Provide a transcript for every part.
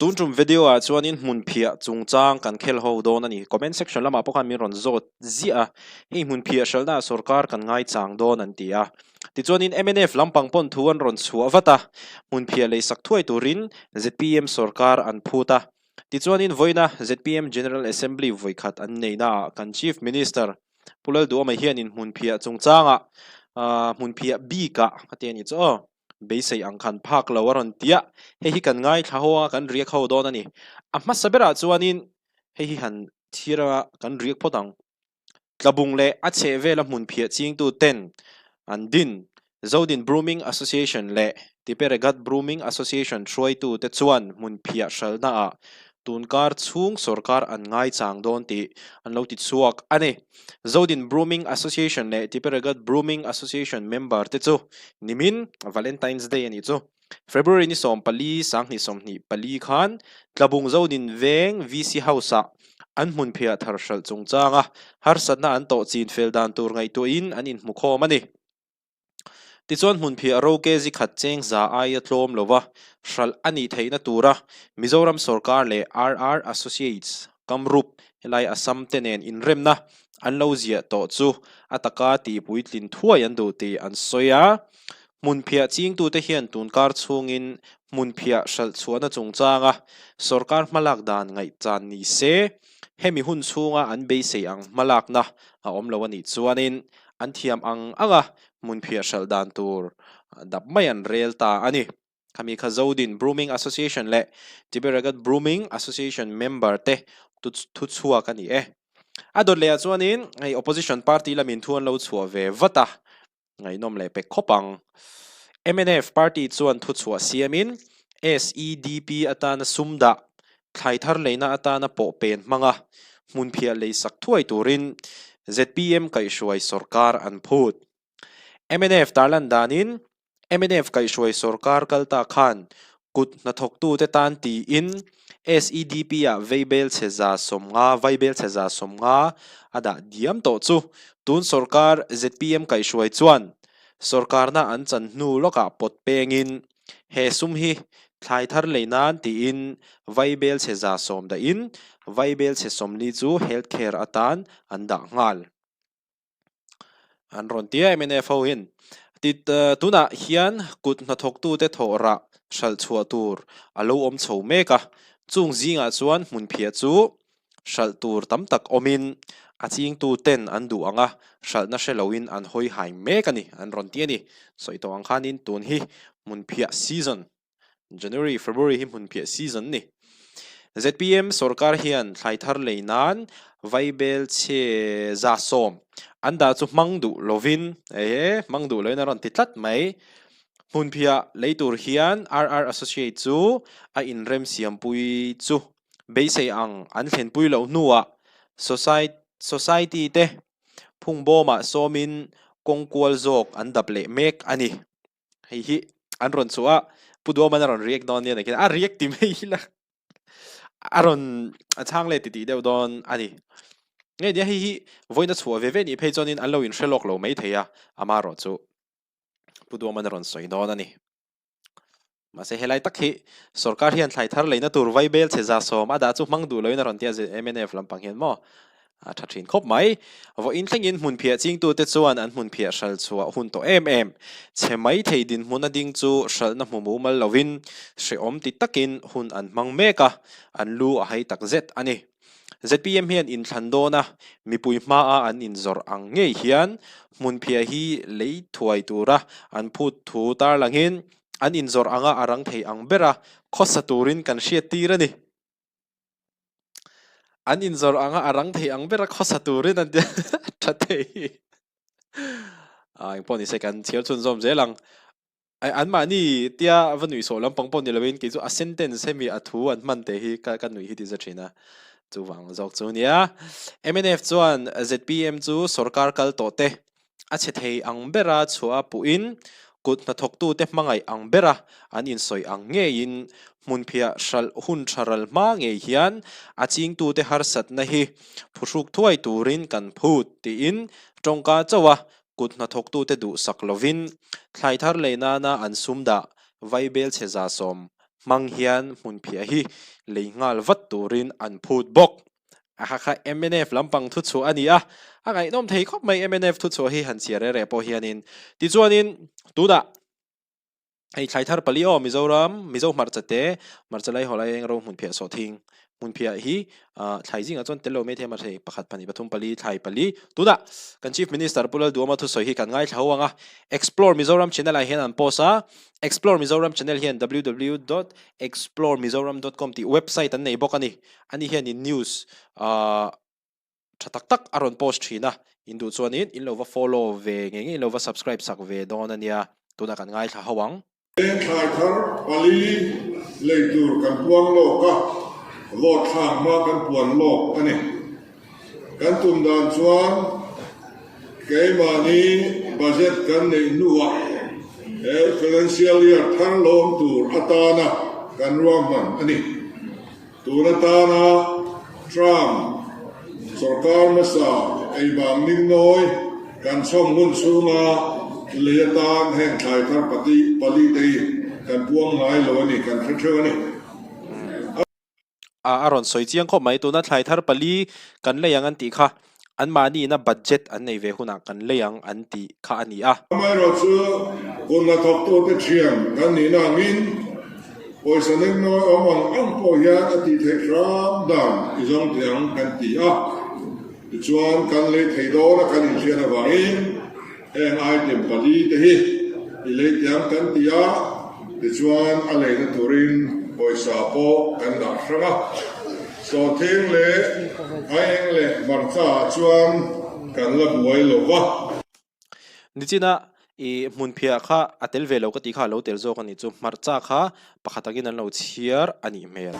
Tun tum video ah chuanin hmunphiah chungchang kan khel ho dawn a ni. Comment section lamah pawh khan min rawn zawt ziah a, hei hmunphiah hralhna ah sorkar kan ngaichang dawn an ti a. Tichuanin mnf lampang pawn thu an rawn chhuah vat a, hmunphiah leisak thuai turin zpm sorkar an phut a. Tichuanin vawiina zpm General Assembly vawikhat an neihna ah kan Chief Minister Pu Lalduhawma hianin hmunphiah chungchangah hmunphiah bikah a ti a ni chu aw. Beisei ang khan phak lo a rawn ti a, hei hi kan ngaithla ho a, kan riak ho dawn a ni. A hmasa berah chuanin hei hi han thlir a, kan riak phawt ang. Tlabung leh a chheh vela hmun phiah chingtu ten an din Zodin Brooming Association leh Tiperegat Brooming Association hruaitu te chuan hmun phiah hralhna ah tunkar chhung sorkar an ngaichang dawn tih an lo ti chhuak a ni. Zodin Brooming Association leh Tiperegat Brooming Association member te chu nimin Valentine's Day a nih chu. February ni 14 2024 khan Tlabung Zodin Veng VC House-ah an hmunphiah thar hralh chungchanga harsatna an tawh chin fel dan tur ngaihtuahin an inhmukhawm a ni. Tichuan hmunphiah ro kg khat cheng za aia tlawm lova hralh a nih theihna tura Mizoram sawrkar leh RR Associates Kamrup helai Assam te nen inremna an lo ziah tawh chu a taka tihpuitlin thuai an duh tih an sawi a. Hmunphiah chingtute hian tunkar chhungin hmunphiah hralh chhuahna chungchanga sawrkar hmalak dan ngaihchan ni se hemi hun chhunga an beisei ang hmalakna a awm lo a nih chuanin an thiam ang anga hmunphiah hralh dan tur dap mai an rel ta a ni. Khami kha Zodin Brooming Association leh Tiberagat Brooming Association member te thu chhuak a ni e. A dawt lehah chuanin hei opposition party lamin thu an lo chhuah ve vat a, ngaihnawm leh pek khawp ang. Mnf party chuan thu chhuah siamin SEDP atana sum dah Thlai thar leina atana pawh pen hmanga hmunphiah leisak thuai turin zpm kaihhruai sawrkar an phut. Mnf tarlan danin mnf kaihhruai sawrkar kal ta khan kut hnathawktute tan tiin SEDP-ah veibelchhe 150 vaibelchhe 150 a dah diam tawh chu tun sawrkar zpm kaihhruai chuan sawrkarna an chan hnu lawkah pawt pengin He sum hi thlai thar lei nan tiin vaibel chhe 100 dahin vaibel chhe 40 chu health care atan an dah nghal. An rawn ti a mnf ho hian. Tunah hian kut hnathawktute thawh rah hralh chhuah tur a lo awm chho mek a, chung zingah chuan hmunphiah chu Hralh tur tam tak awmin a chingtu ten an duh ang a, hralhna hre loin an hawi hai mek a ni, an rawn ti a ni. Sawi tawh ang khanin tun hi hmunphiah season, January, February hi hmunphiah season a ni. Zpm sorkar hian thlai thar lei nan vaibel chhe 100 an dah chu hmang duh lovin, ehe, hmang duh loin a rawn ti tlat mai. Hmunphiah lei tur hian RR Associate chu a inremsiampui chu Beisei ang an thlenpui loh hnuah Society te phungbawmah sawmin kawng kual zawk an dap leh mek a ni. Hei hi an rawn chhuah a, Pu Duaman a rawn react dawn nia nakin a react ti mai ila a rawn a chhang leh titih deuh dawn a ni. Nge nia hei hi vawiin a chhuah ve ve nih phei chuanin an lo inhre lawk lo maithei a, amaherawh chu Pu Duaman a rawn sawi dawn a ni. Mahse helai tak hi sorkar hian thlai thar leina tur vaibel chhe 100 a dah chu hmang duh loin a rawn ti a, mnf lampang hian maw a tha thin khawp mai. Vawiin thlengin hmunphiah chingtute chuan an hmunphiah hral chhuah hun tawh em em. Chhe mai thei dinhmun a ding chu hralhna hmu mumal lovin hrehawm ti takin hun an hmang mek a, an lu a hai tak zet a ni. Zpm hian inthlan dawna mipui hmaa an inzawrh ang ngei hian hmunphiah hi lei thuai tura an phut thu tarlangin an inzawrh anga a rang thei ang bera khawsa turin kan hriattir a ni. An inzawrh anga a rang thei ang bera khawsa turin an ti tha thei. Engpawh nise kan chhiar chhunzawm zel ang. Ai anmahni tia va nuih sawh lampang pawh ni loin kei chu a sentence hemi a thu an hman teh hi ka ka nuih hi ti za thin a, chuvang zawk chu nia. Mnf chuan zpm chu sorkar kal tawh te a chhe thei ang bera chhuah a puhin kut hnathawktute hmangaih ang bera an insawi ang ngeiin hmunphiah hralh hun tha ral hma ngei hian a chingtute harsatna hi phuhruk thuai turin kan phut tiin tawngka chauh a Kut hnathawktute duhsak lovin thlai thar lei nana an sum dah vaibel chhe 100 hmang hian hmunphiah hi lei nghal vat turin an phut bawk. A kha kha mnf lampang thuchhuah a ni a, a ngaihnawm thei khawp mai mnf thuchhuah hi han chhiar reh reh pawh hianin. Tichuanin tunah hei thlai thar pali aw Mizoram, Mizo hmarcha te, hmarcha lai haw lai eng ro hmunphiah sawh thing. Hmunphiah hi thlai zingah chuan tel lo mai thei a mahse pakhat pahnih pathum pali thlai pali. Tunah kan Chief Minister Pu Lalduhawma thusawi hi kan ngaithla ho ang a, Explore Mizoram channel ah hian an post a, Explore Mizoram channel hian www dot exploremizoram dot com tih website an nei bawk a ni. Ani hianin news ah tha tak tak a rawn post thin a, in duh chuanin in lo va follow ve ngei ngei in lo va subscribe sak ve dawn a nia, tunah kan ngaithla ho ang. Thlai thar pali lei tur kan puang lawk a, vote thlak hma kan puan lawk a ni. Kan tum dan chuan keimahni budget kan neih hnuah he financial year thar lawm tur atana kan ruahman a ni. Tun atana Trump sorkar hmasa eibang ningnawi kan chhawm hun chhunga lei atan heng thlai thar pati pali te hi kan puang ngai lo a ni, kan hre theuh a ni. A a rawn sawi chiang khawp mai, tuna thlai thar pali kan lei ang an tih kha Anmahni ina budget an nei ve hunah kan lei ang an tih kha a ni a. Amaherawhchu, hun la thawktute thian kan nihna angin pawisa nengnawi awm ang ang pawh hian a tih theih hram dan i zawng thei ang kan ti a. Tichuan, kan lei thei dawn a kan inhriat avangin heng item pali te hi i lei teh ang kan ti a. Tichuan, a leina turin pawisa pawh kan dah hrang a. Sawhthing leh aieng leh hmarcha ah chuan kan la buai lo va. Nichina i hmunphiah kha a tel ve lo ka tih kha a lo tel zawk a nih chu. Hmarcha kha pakhat angin an lo chhiar a nih hmel.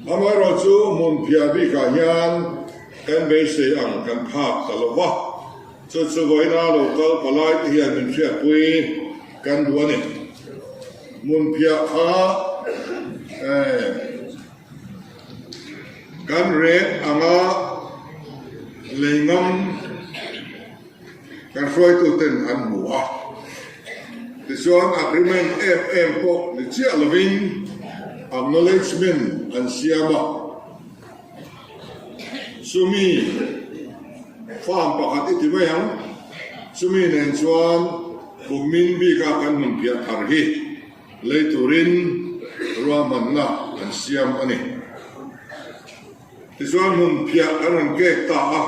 Amaherawh chu hmunphiah bikah hian kan beisei ang kan phak ta lo va. Chu chu vawiina lo kal palai te hian min hriatpui kan duh a ni. Hmunphiah kha eh. Kan rek anga lei ngam kan hruaituten an hmu a, tichuan agreement em em pawh ni chiah lovin acknowledgement an siam a, chumi farm pakhat i ti mai ang, chumi nen chuan kummin bika kan hmunphiah thar hi. Lei turin ruahmanna an siam a ni. Tichuan hmun phiah kan rawn kek ta a,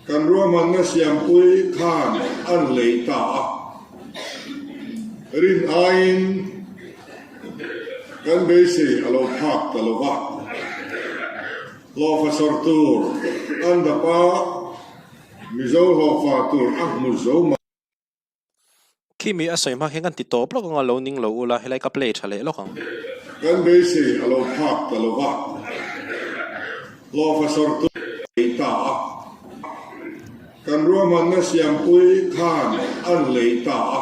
kan ruahmanna siampui khan an lei ta a. Rin aiin kan beisei a lo phak ta lo va, hlawhfa sawr tur an dap a, Mizo hlawhfa tur a hmu zo mai. Khimi a sawi hma hian kan ti tawp lawk ang a, lo ning lo ula, helai ka play tha leh lawk ang. Kan beisei a lo phak ta lo va, hlawhfa sawr tur lei ta a, kan ruahmanna siampui khan an lei ta a.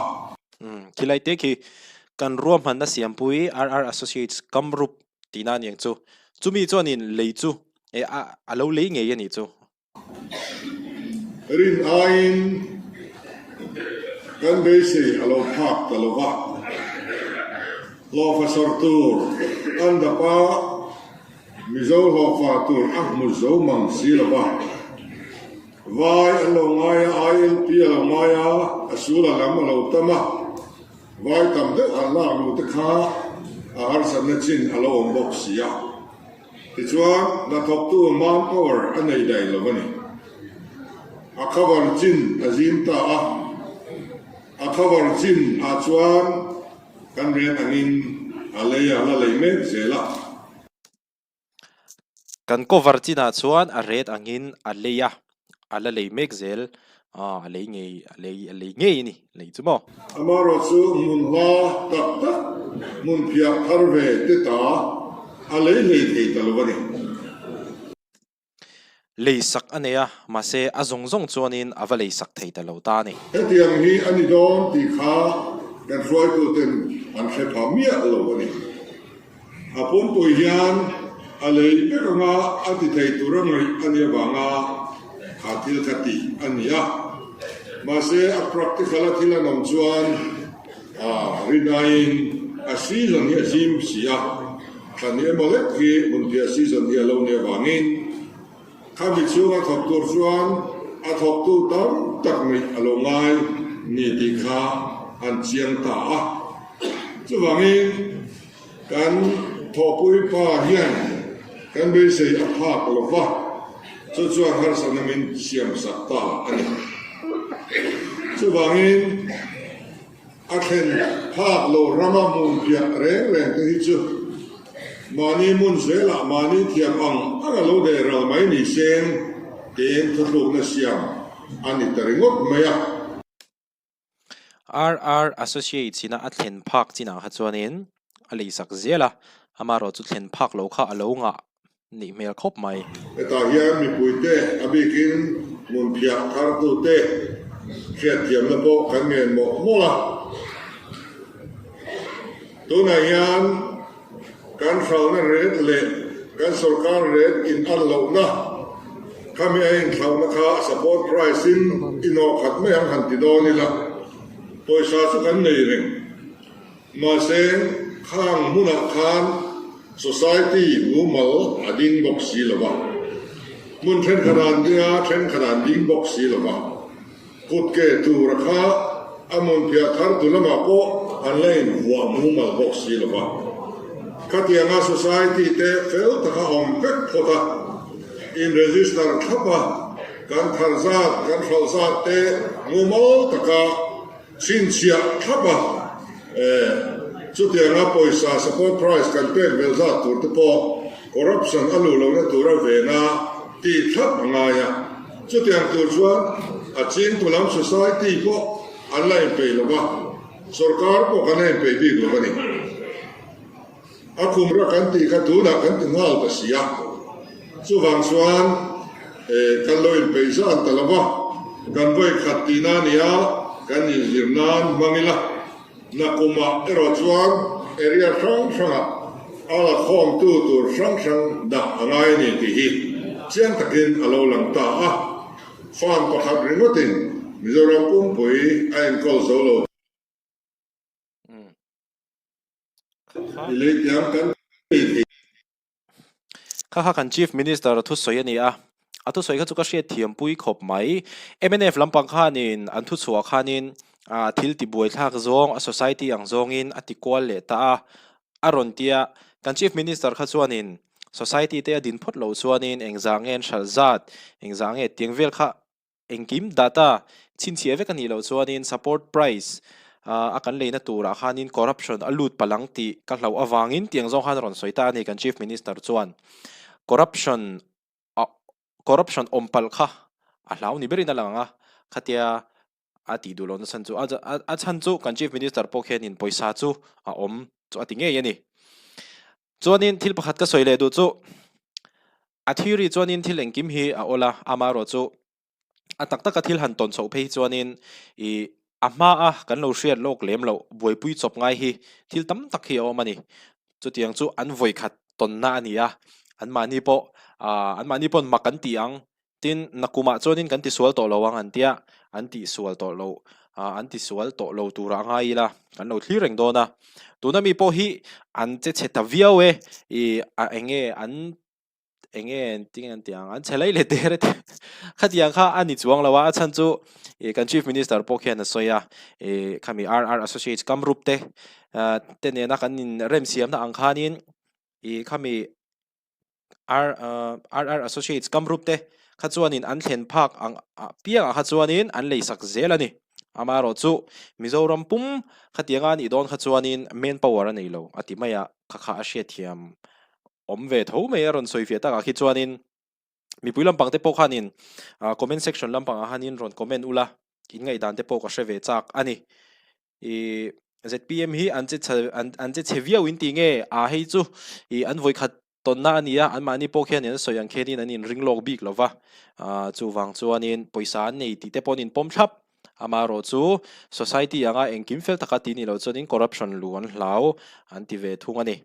Umm, khilai te khi kan ruahmanna siampui RR Associates Kamrup tihna a ni ang chu. Chumi chuanin lei chu eh a a lo lei ngei a nih chu. Rin aiin kan beisei a lo phak ta lo va, hlawhfa sawr tur an dap a, Mizo hlawhfa tur a hmu zo mang si lo va. Vai an lo ngai a, ILP a lo ngai a, a sul a lam a lo tam a, vai tam deuh an lak luh te kha a harsatna chin a lo awm bawk si a. Tichuan, hnathawktu manpower a nei daih lo a ni. A cover chin a zim ta a, a cover chin ah chuan kan rian angin a lei a la lei mek zel a. Kan cover chin ah chuan a ret angin a lei a, A la lei mek zel a, a lei ngei, a lei, a lei ngei a ni, lei chu maw? Amaherawh chu hmun hla tak tak, hmun phiah thar ve te ta a lei hlei thei ta lo a ni. Lei sak a nei a, mahse a zawng zawng chuanin a va lei sak thei ta lo ta a ni. Hetiang hi a ni dawn tih kha kan hruaituten an hre pha miah lo a ni. A pumpui hian a lei vek anga a ti thei tur a ngaih a nih avanga kha thil kha tih a ni a. Mahse a practical a thil an awm chuan a rinaiin. A season hi a zim si a, thlan hi emaw lek hi hmunphiah season hi a lo nih avangin khami chhunga thawk tur chuan a thawktu tam tak neih a lo ngai ni tih kha an chiang ta a. Chuvangin kan thawhpui pa hian kan beisei a phak lo va, chu chuan harsatna min siamsak ta a ni. Chuvangin. A thlen phak lo rama hmunphiah reng reng te hi chu mahni hmun zelah mahni thiam ang ang a lo deh ral mai ni seng tiin thuthlukna siam a ni ta ringawt mai a. RR Associates ina a thlen phak chinah kha chuanin a leisak zel a, amaherawhchu thlen phak lo kha a lo ngah nih hmel khawp mai. Hetah hian mipuite a bikin hmunphiah thartute hriatthiamna pawh kan ngen mawlh mawlh a. Tunah hian kan hralhna ret leh kan sorkar ret in an lohna khami a inthlauhna kha support price in inawh khat mai ang han ti dawn ila pawisa chu kan nei reng. Mahse, khang hmunah khan society mumal a ding bawk si lo va, hmun thenkhat an ding a, thenkhat an ding bawk si lo va. Kutke tura kha a hmunphiah thar tu lamah pawh an la invuah mumal bawk si lo va. Khatianga society te fel taka awm vek phawt a, in register thlap a, kan thar zat, kan hralh zat te mumal taka Chhinchhiah thlap a, chutianga pawisa support price kan pek vel zat tur te pawh corruption a luh lohna tura vena tih thlap a ngai a. Chutiang tur chuan a chingtu lam society pawh an la inpeih lo va, sorkar pawh kan la inpeih bik lo a ni. A kum ra kan tih kha tunah kan ti nghal ta si a, chuvang chuan kan lo inpeih zan ta lo va, kan vawi khat tihna a nia, kan inzir nan hmang ila, nakumah erawh chuan area hrang hrangah a la khawmtu tur hrang hrang dah a ngai a ni tih hi chiang takin a lo lang ta a, farm pakhat ringawtin Mizoram pumpui a enkawl zo lo. I lei tiang kan ei thei. Kha kha kan Chief Minister thusawi a ni a, a thusawi kha chu ka hriat thiam pui khawp mai. Mnf lampang khanin an thuchhuah khanin thil ti buaithlak zawng a society ang zawngin a ti kual leh ta a, a rawn ti a. Kan Chief Minister kha chuanin society te a din phawt loh chuanin engzah nge an hralh zat, engzah nge tiang vel kha Engkim data chhinchhiah vek a nih loh chuanin support price a kan leina turah khanin corruption a lut palh ang tih ka hlauh avangin tiang zawng khan a rawn sawi ta a ni kan Chief Minister chuan. Corruption a corruption awm palh kha a hlau ni berin a lang ang a, khatia a tih duh lohna chhan chu a a chhan chu kan Chief Minister pawh khianin pawisa chu a awm chu a ti ngei a ni. Chuanin thil pakhat ka sawi leh duh chu A theory chuanin thil engkim hi a awl a, amaherawh chu a tak taka thil han tawn chhoh phei hi chuanin ih a hmaa kan lo hriat lawk lem loh buaipui chawp ngai hi thil tam tak hi a awm a ni. Chutiang chu an vawikhat tawnna a ni a, anmahni pawh ah anmahni paw'n mak an ti ang Tin, nakumah chuanin kan tisual tawh lo ang an tia, an tihsual tawh lo, an tisual tawh lo turah a ngai ila, kan lo thlir reng dawn a. Tuna mi pawh hi an che chhe ta viau e, i a eng nge an eng nge tinge an tih ang, an che lai leh der e tih khatiang kha a ni chuang lo a, a chhan chu i kan Chief Minister pawh khian a sawi a, i khami RR Associates Kamrup te te nena kan inremsiamna ang khanin i khami RR Associates Kamrup te kha chuanin an thlen phak ang piangah kha chuanin an leisak zel a ni. Amaherawh chu Mizoram pum khatianga a nih dawn kha chuanin man power a nei lo a ti mai a, kha kha a hriatthiam awm ve tho mai a rawn sawi fiah takah khi chuanin mipui lampang te pawh khanin comment section lampangah khanin rawn comment ula in ngaihdan te pawh ka hre ve chak a ni. I ZPM hi an che chhe an che chhe viau in tih nge a hei chu i an vawi khat tawnna a ni a an mahni pawh khian an sawi ang khianin an inring lawk bik lo va ah chuvang chuanin pawisa an nei tih te pawh an inpawm thlap amaherawh chu society anga engkim fel taka tih ni loh chuanin corruption lu an hlau an ti ve thung a ni.